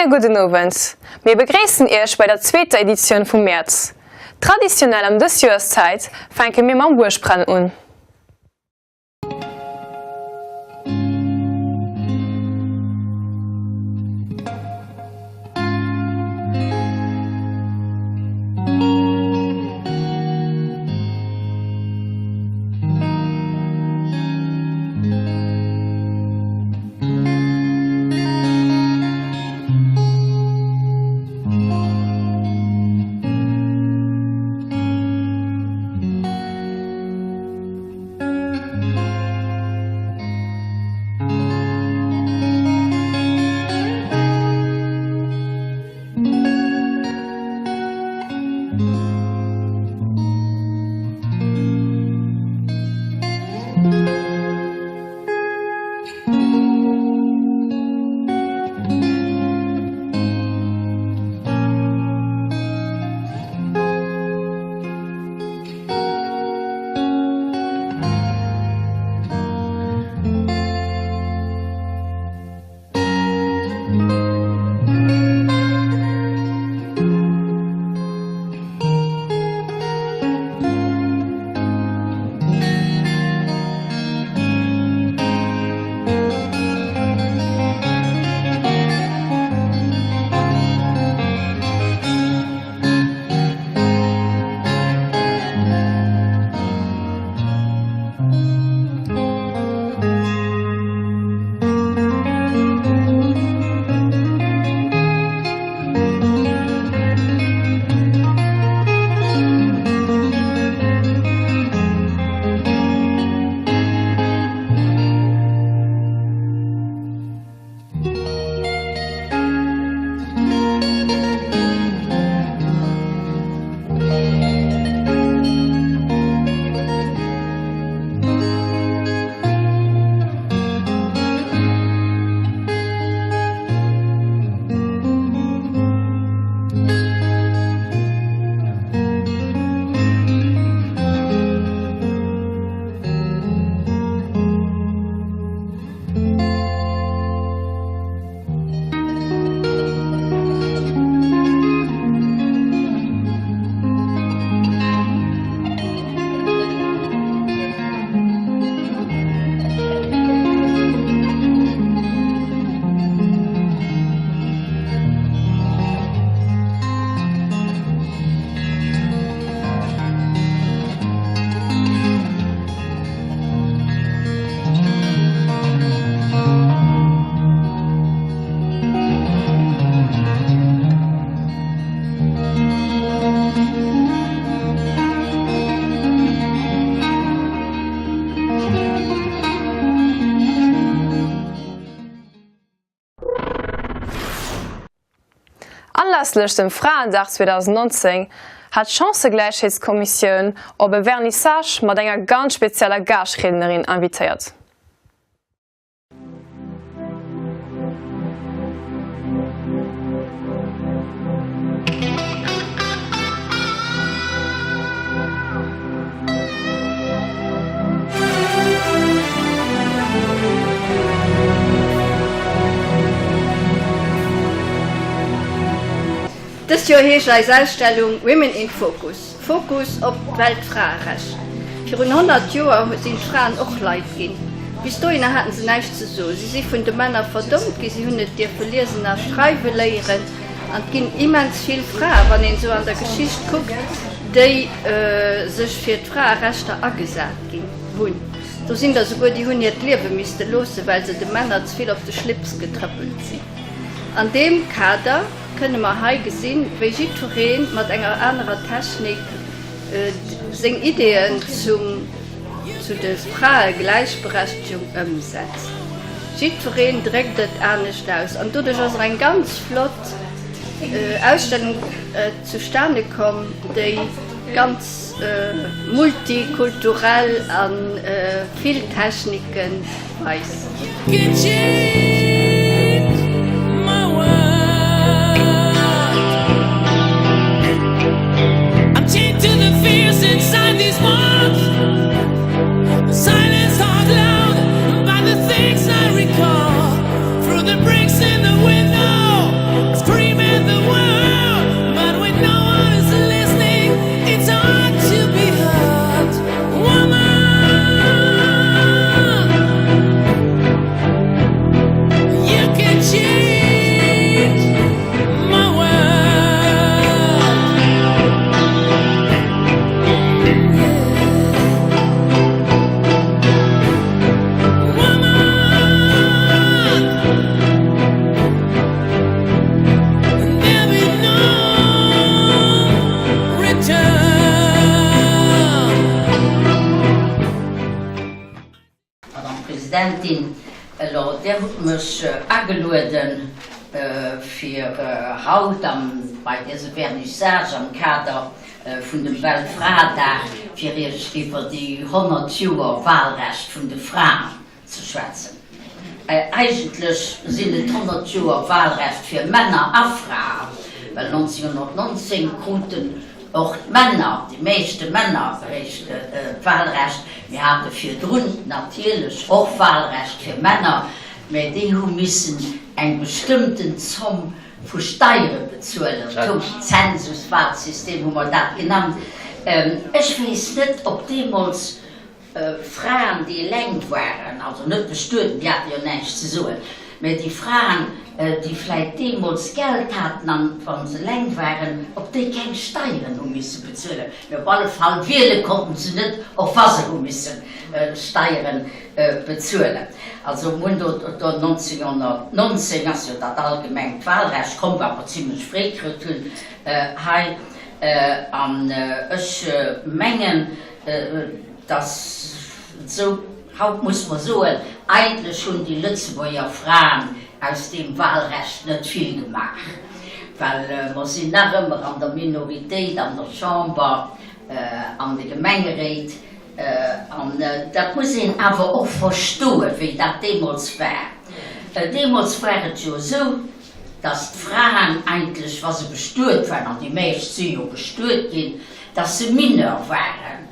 Schéine gudden Owend. Mir begréissen Iech bei der zweeter Editioun vum Mäerz. Traditionell ëm dës Joerszäit fänke mir mam Buergbrennen un. Anlässlech dem Fraendag 2019 hat d'Chancëgläichheetskommissioun op e Vernissage mat enger ganz spezieller Gaaschtriednerin invitéiert. Dëst Joer heescht eis Ausstellung Women in Focus, Fokus op d'Weltfraerecht. Virun 100 Joer sinn d'Fraen och Leit ginn. Bis dohinner haten se näischt ze soen. Si si vun de Männer verdommt ginn, si hunn net dierfe liesen a schreiwe léieren. An et ginn immens vill Fraen, wann een esou an der Geschicht kuckt, déi sech fir d'Fraerechter agesat ginn hunn. Do sinn der souguer, déi hunn hiert Liewe misste loossen, well se de Männer ze vill op de Schlips getrëppelt sinn. An deem Kader kënne mer hei gesinn, wéi jiddweree mat enger anerer Technik seng Ideeën zum, zu de Fraegläichberechtegung ëmsetzt. Jiddwereen dréckt et anescht aus an doduerch ass och eng ganz flott Ausstellung zustane komm, déi ganz multikulturell a vill Technike weist. Presidentin. Elo, Dir hutt mech agelueden, fir haut bei dëse Vernissage am Kader vun dem Weltfraedag, fir Iech iwwer déi 100 Joer Wahlrecht vun de Fraen ze schwätzen. Eigentlech sinn et 100 Joer Wahlrecht fir Männer a Fraen, well 1919 kruten och d'Männer, déi meeschte Männer eréischt d'Wahlrecht. Mir hate virdrun natierlech och Wahlrecht fir Männer, mä déi hu missen eng bestëmmten Zomm vu Steiere bezuelen, Zensuswahlsystem hu mer dat genannt. Ech weess net, ob deemools Fraen, déi eleng waren, also net bestueden, déi hate jo näischt ze soen, mä déi Fraen, déi vläit deemools Geld haten an wa se eleng waren, ob déi keng Steieren hu misse bezuelen. Mä op alle Fall wiele konnten se net, och wa se hu misse Steiere bezuelen. Also mir hunn do 1919 ass jo dat allgemengt Wahlrecht komm, wat mer zimlech fréi kritt hunn hei. An ech mengen, Dass esou, haut muss mer soen, eigentlech hunn déi Lëtzebuerger Fraen aus deem Wahlrecht net vill gemaach, well mer sinn nach ëmmer an der Minoritéit an der Chamber, an de Gemengeréit. An dat muss een awer och verstoen, wéi dat deemools war. Deemools war et jo esou, dass d'Fraen eigentlech, wa se bestuet waren, an déi meescht si jo bestuet ginn, dass se Mineur waren.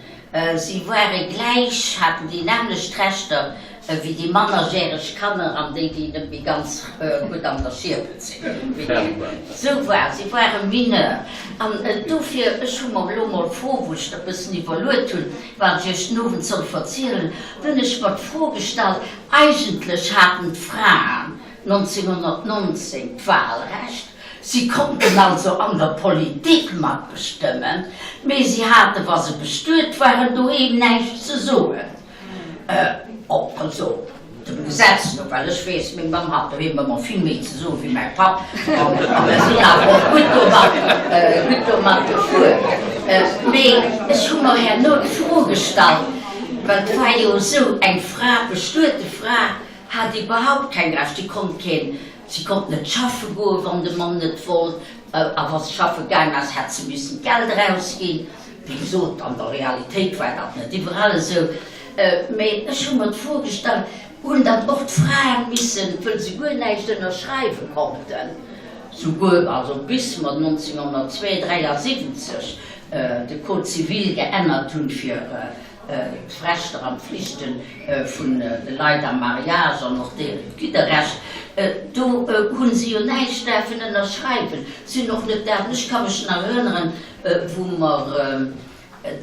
Si ware gläich, haten déi nämmlecht Rechter wéi déi mannerjäreg Kanner an déi, déi net méi ganz gutt an der Schierbel sinn. Esou war, si ware Mineur. An dofir, ech hu mer elo mol d'Fro, wou ech dat bëssen iwwerluet hunn, wat ech Iech den Owend soll verzielen, hunn ech mer d'Fro gestallt, eigentlech haten d'Fraen 1919 d'Wahlrecht, si konnten also an der Politik matbestëmmen, mee si hate wa se bestuet waren doheem näischt ze soen, op also dem Gesetz no, well ech weess, meng Mamm hat doheem ëmmer vill méi ze soe wéi mäi Papp, a mir sinn awer och gutt domat, gutt domat gefuer. Mee ech hu mer herno d'Fro gestallt, well et war jo esou, eng Fra, bestuete Fra, Hat iwwerhaupt keng Recht, si konnt keen, si konnt net schaffe goen, wann de Mann net wollt, a wa se schaffe gaang ass, hätt se missen d'Geld erausginn. Wéi gesot, an der Realitéit war dat net iwwerall esou, mee ech hu mer d'Fro gestallt, hunn dann och d'Fraen missen, wëll se guer näischt ënnerschreiwe konnten, souguer, also bis mer 1972 de Code civil geännert hunn, fir d'Rechter an d'Flichte vun de Leit am Mariage an och d'Gidderrecht, do hu se jo näischt däerfen ënnerschreiwen, si hunn och net däerfen, ech ka mech nach erënneren, wou mer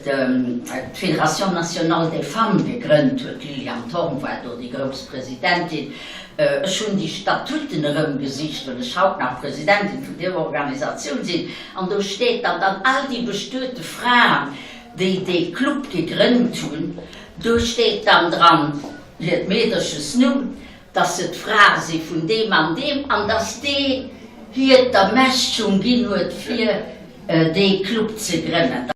d'Fédération nationale des femmes gegrënnt huet, d'Liliane Thorn war do déi grouss Presidentin, ech hunn déi Statuten erëmgesicht, well ech haut nach Presidentin vun deer Organisatioun sinn, an do steet dann, dann all déi bestuete Fraen, déi dee Club gegrënnt hunn, do steet dann dran hiert Meederchesnumm, dass se d'Fra si vun deem an deem an dass deen hir d'Ermächtigung ginn huet fir dee Club ze grënnen.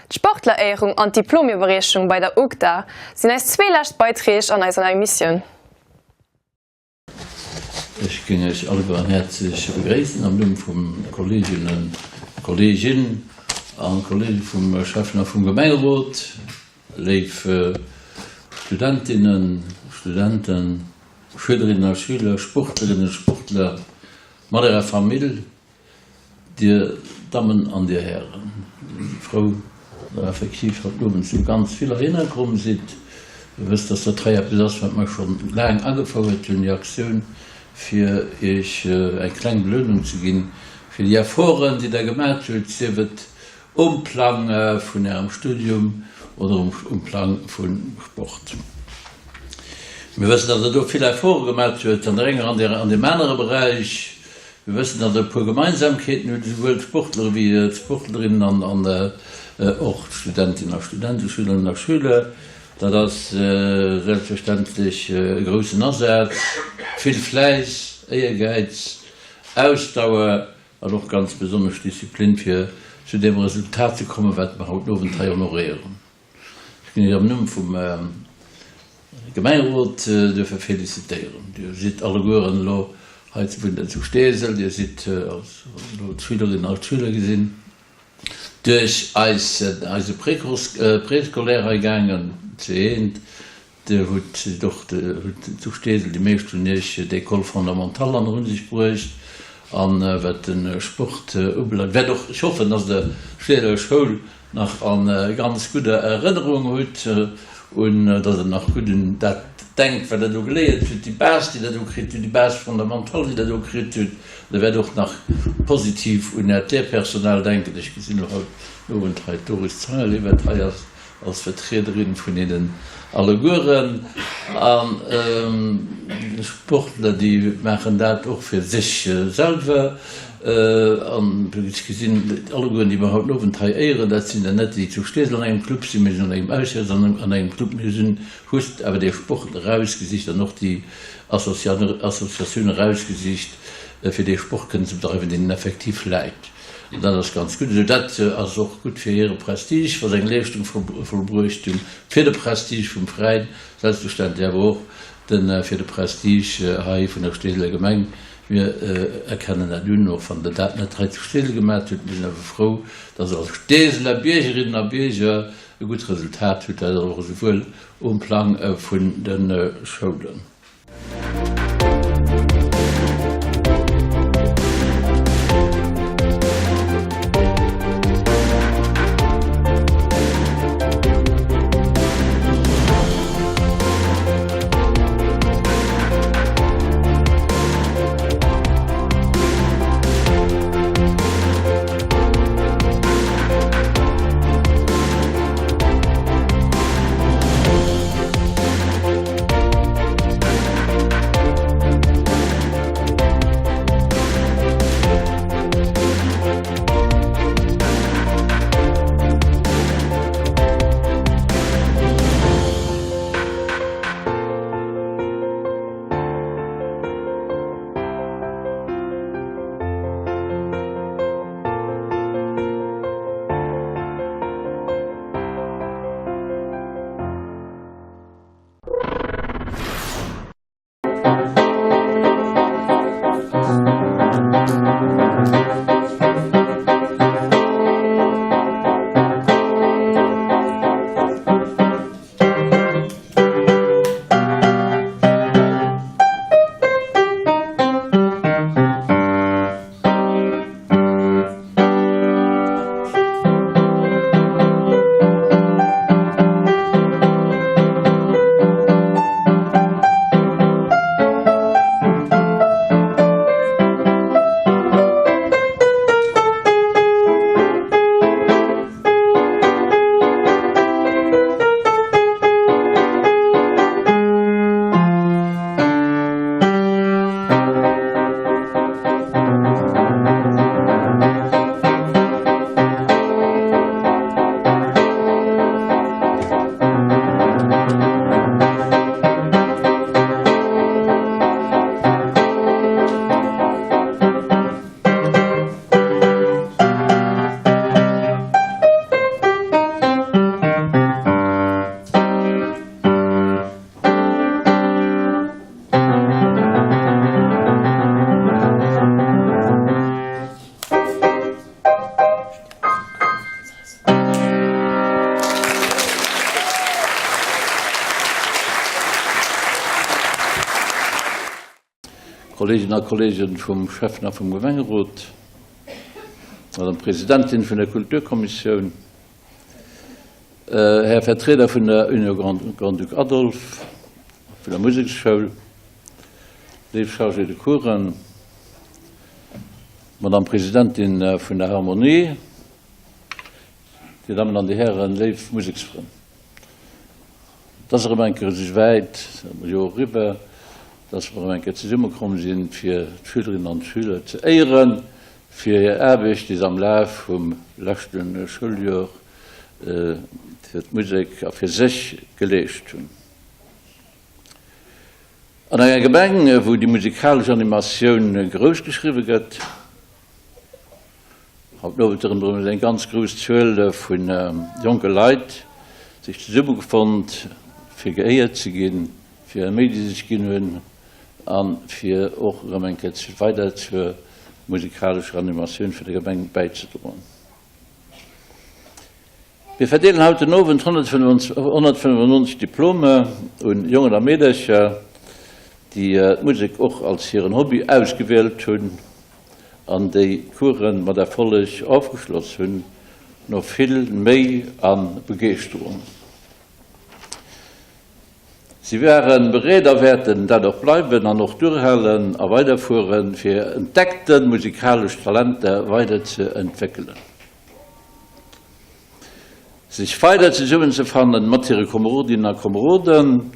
D'Sportleréierung an d'Diplomiwwerreechung bei der UGDA sinn eis zwee lescht Beiträg an eiser Emissioun. Ech géing Iech allegueren häerzlech begréissen am Numm vum Kolleeginnen, Kolleegin an Kolleege vum Schäffen a vum Gemengerot, léif Studentinnen, Studenten, Schülerinnen a Schüler, Sportlerinnen, Sportler mat Ärer Famill. Dir Dammen an Dir Hären, mir si frou, datt Der effektiv haut Owend esou ganz vill heihinner komm sidd. Dir wësst, datt dat hei eppes ass, wat mer schonn laang agefouert hunn, déi Aktioun, fir Iech eng kleng Belounung ze ginn fir déi Efforten, déi Der gemat hutt, sief et um Plang vun Ärem Studium oder um Plang vum Sport. Mir wëssen, datt Der do vill Efforte gemat hutt an der enger an deem anere Beräich. Mir wëssen, datt Der e puer Gemeinsamkeeten hutt, esouwuel d'Sportler ewéi d'Sportlerinnen an och d'Studentinnen a Studenten, Schülerinnen a Schüler. Dat ass selbstverständlech e groussen Asaz, vill Fläiss, Éiergäiz, Ausdauer an och ganz besonnesch Disziplin, fir zu deem Resultat ze kommen, wat mer haut den Owend hei honoréieren. Ech ginn Iech am Numm vum Gemengerot duerfir félicitéieren. Dir sidd allegueren elo hei zu wunnt zu Steesel, Dir sidd als elo d'Schülerinnen a d'Schüler gesinn duerch eis eise Préscolaire hei gaangen, C1. Dir hutt och zu Steesel, déi meescht vun Iech, d'École fondamentale an erun sech bruecht. A wat de Sport ubelaangt, wäert och, ech hoffen, dass Der d'Steeseler Schoul nach a ganz gudder Erënnerung hutt, un dass Der nach gutt un dat denkt, wat Der do geléiert hutt, déi Base, déi Der do kritt hutt, déi Base fondamentale, déi Der do kritt hutt. Der wäert och nach positiv un Äert Léierpersonal denken. Ech gesinn elo haut den Owend hei d'Doris Zangerlé, wat hei ass. Als Vertriederin vun hinnen allegueren. An Sportler, déi maachen dat och fir sech selwer. An ech gesinn, allegueren, déi mer haut den Owend hei éieren, dat sinn der net, déi zu Steesel an engem Club sinn, mee sinn an engem Auswäerts an engem Club. Mir hunn just awer dee Sport erausgesicht an och déi Associatioun erausgesicht, fir dee Sport kënnen ze bedreiwen, deen effektiv läit. An dat ass ganz gutt esou. Dat ass och gutt fir hire Prestige, wa se eng Leeschtung vollbruecht hunn, fir de Prestige vum Veräin selbstverständlech, awer och fir de Prestige hei vun der Steeseler Gemeng. Mir erkennen dat un, och wann Der dat net hei zu Steesel gemat hutt. Mir sinn awer frou, dass Der als Steeseler Biergerinnen a Bierger e gutt Resultat hutt, dat och esouwuel um Plang vun de Schoulen. Kolleeginnen a Kolleegen vum Schäffen a vum Gemengerot. Madame Presidentin vun der Kulturkommissioun, Här Vertrieder vun der Union Grand-Duc Adolphe, vun der Museksschoul, léif Chargés de Coursen, Madame Presidentin vun der Harmonie, Dir Dammen an Dir Hären, léif Museksfrënn. Et ass erëm eng Kéier esou wäit, Joer eriwwer, dass mer erëm eng Kéier zesummekomm sinn, fir d'Schülerinnen an d'Schüler ze éieren, fir hir Aarbecht, déi se am Laf vum leschte Schouljoer fir d'Musek a fir sech geleescht hunn. An enger Gemeng, wou déi musikalesch Animatioun grouss geschriwwe gëtt, Haut Nowend hunn erëm eng ganz grouss Zuel vu jonke Leit sech zesummegefonnt, fir geéiert ze ginn, fir hir Méi, déi se sech ginn hunn, a fir och erëm eng Kéier weider zur musikalescher Animatioun vun der Gemeng bäizedroen. Mir verdeelen haut den Owend 195 Diplome un Jongen a Meedercher, déi d'Musek och als hiren Hobby ausgewielt hunn an déi d'Coursen mat Erfolleg ofgeschloss hunn, no vill Méi a Begeeschterung. Si ware bereet a wäerten dat och bleiwen an och duerhalen a weiderfueren, fir entdeckte musikalesch Talenter weider ze entwéckelen. Sech weider zesummenzefannen mat hire Komerodinnen a Komeroden,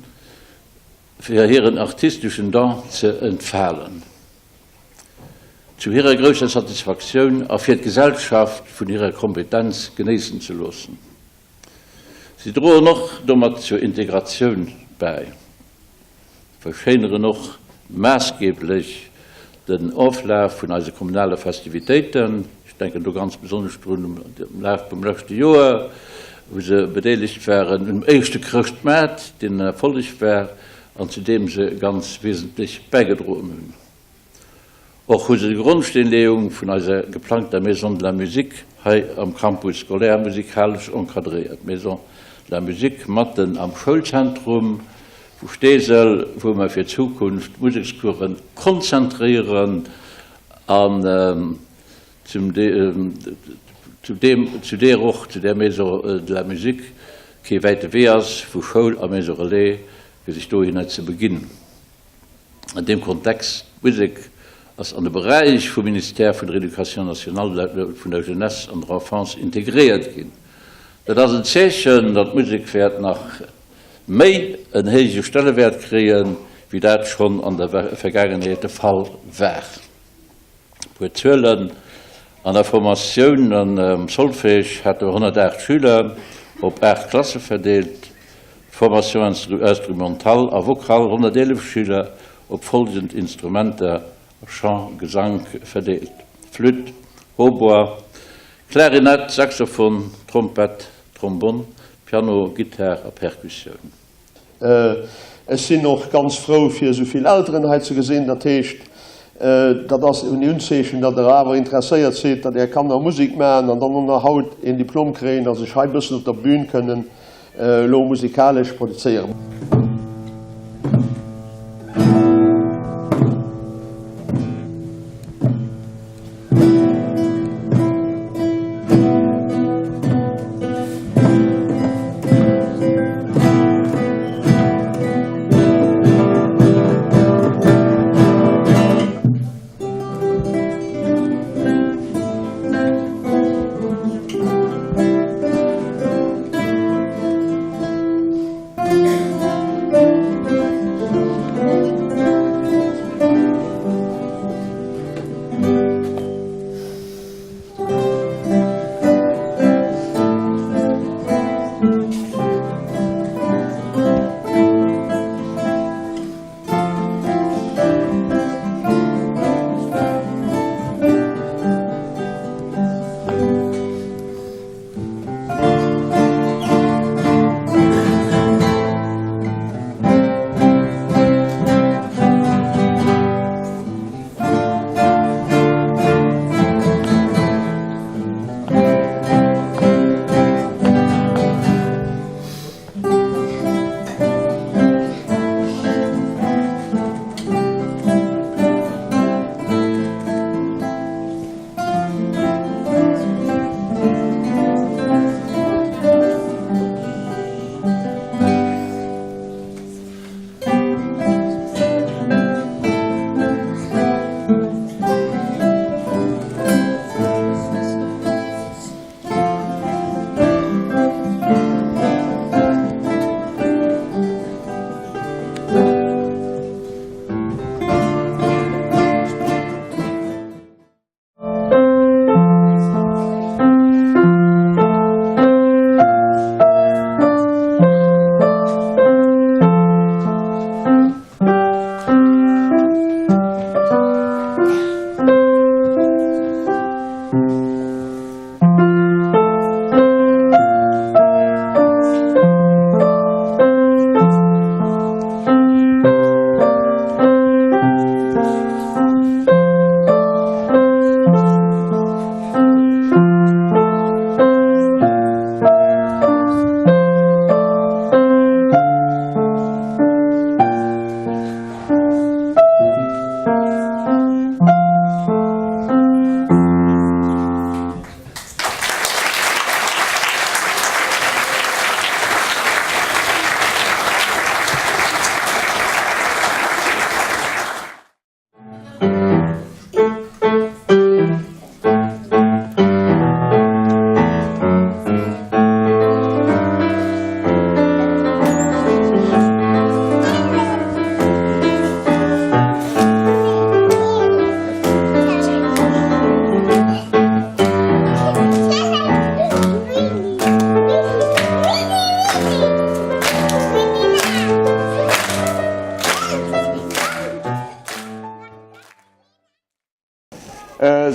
fir hiren artisteschen Don ze entfalen. Zu hirer grousser Satisfaktioun a fir d'Gesellschaft vun hirer Kompetenz genéissen ze loossen. Si droen och domat zur Integratioun bäi, verschéineren och maassgeblech den Oflaf vun eise kommunale Festivitéiten. Ech denken do ganz besonnesch drun um Laf vum leschte Joer, wou se bedeelegt waren um éischte Chrëschtmaart, deen en Erfolleg war an zu deem se ganz wesentlech bäigedroen hunn. Och hu se d'Grondsteenleeung vun eiser geplangter Maison de la Musique hei am Campus scolaire musikalesch encadréiert. D'Maison de la Musique matten am Schoulzentrum vu Steesel, wou mer fir d'Zukunft d'Musekscoursen konzentréieren an zu deem och zu där Maison de la Musique kee wäite Wee ass vu Schoul a Maison Relais fir sech dohinner ze beginn. An deem Kontext, d'Musek ass an de Beräich vum Ministère vun der Éducation nationale, vun der Jeunesse an der Enfance integréiert ginn. Dat ass en Zeechen, datt d'Musek wäert nach méi en héije Stellewäert kréien, wéi dat schonn an der Vergaangenheet de Fall war. E puer Zuelen, An der Formatioun am Solfège hate mer 108 Schüler op 8 Klasse verdeelt, Formation instrumentale a vocale 111 Schüler op folgend Instrumenter, Chant, Gesank, verdeelt, Flütt, Hautbois, Klarinett, Saxophon, Trompett, Trombonn, Piano, Gittar a Perkussioun. Ech sinn och ganz frou, fir esou vill Elteren hei ze gesinn. Dat heescht, dat ass en Unzeechen, datt Der awer interesséiert sidd, datt Är Kanner Musek maachen an dann och nach haut een Diplom kréien a sech hei e bëssen op der Bühn kënnen elo musikalesch produzéieren.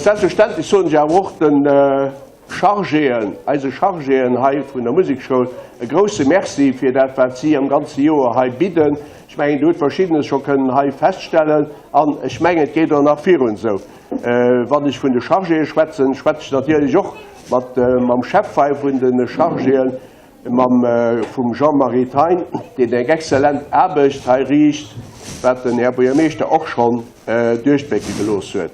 Selbstverständlech soen ech awer och de Chargéen, eise Chargéen hei vun der Musekschoul e grouse Merci fir dat, wat si am ganze Joer hei bidden. Ech mengen, Dir hutt Verschiddenes scho kënnen hei feststellen an ech mengen, et geet och nach virun esou. Wann ech vun de Chargéë schwätzen, schwätze ech natierlech och mat mam Chef hei vun de Chargéen, mam vum Jean-Marie Thein, deen eng exzellent Aarbecht hei riicht, wat den Här Buergermeeschter och schonn duerchblécke gelooss huet.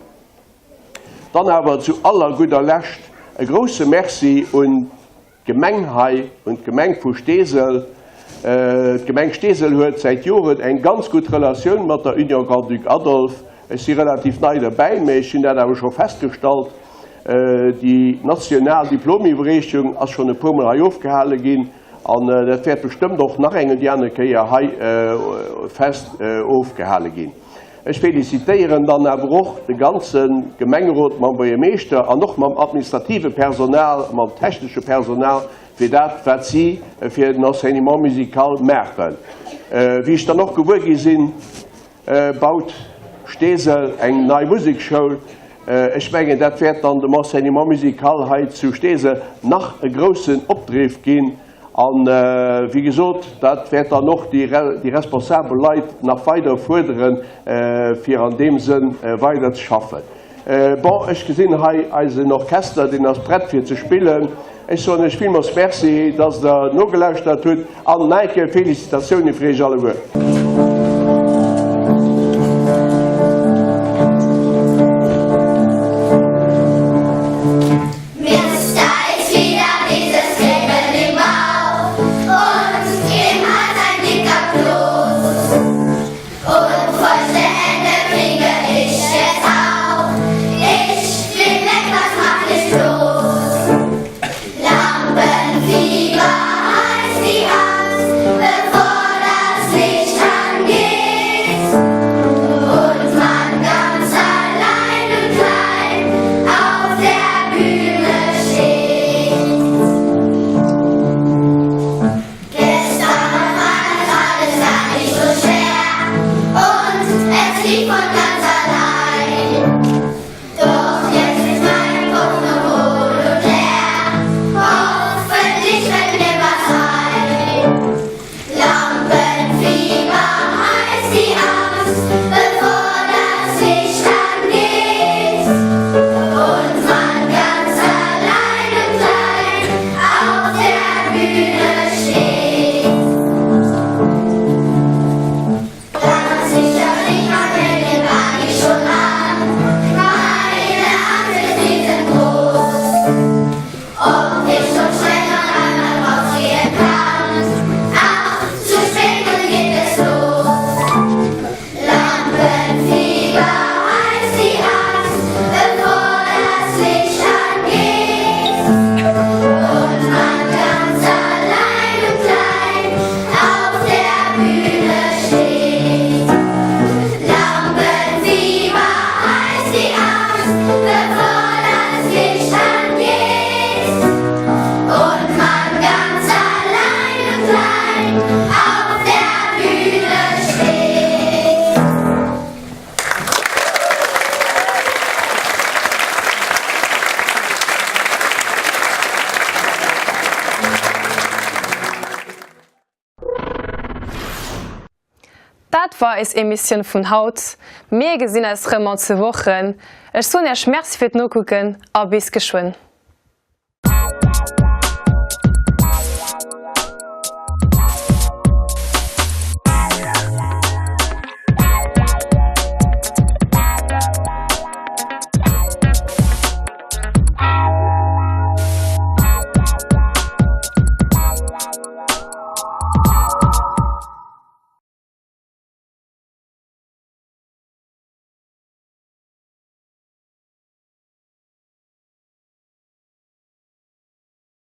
Dann awer zu aller gudder Lescht e grouse Merci un d'Gemeng hei, un d'Gemeng vu Steesel. D'Gemeng Steesel huet säit Joren eng ganz gutt Relatioun mat der Union Grand-Duc Adolphe. Ech si relativ nei derbäi, mä ech hunn dat awer scho festgestallt. Déi national Diplomiwwerreechung ass schonn e puermol hei ofgehale ginn an dat wäert bestëmmt och nach eng un déi aner Kéier hei fest ofgehale ginn. Ech felicitéieren dann awer och de ganze Gemengerot mam Buergermeeschter an och mam administrative Personal, mam technesche Personal fir dat, wat si fir den Enseignement musical maachen. Wéi ech dann och gewuer gi sinn, baut Steesel eng nei Musekschoul. Ech mengen, dat wäert dann dem Enseignement musical hei zu Steesel nach e groussen Opdriff ginn. A wéi gesot, dat wäert dann och déi responsabel Leit nach weider fuerderen, fir an deem Sënn weider ze schaffen. Bon, ech gesinn hei eisen Orchester, deen ass prett fir ze spillen. Ech soen Iech villmools Merci, dass Der nogelauschtert hutt an nach eng Kéier Félicitatiounen fir Iech alleguer. Dat war eis Emissioun vun haut. Mir gesinn eis rëm an zwou Wochen. Ech soen Iech Merci fir d'Nokucken a bis geschwënn.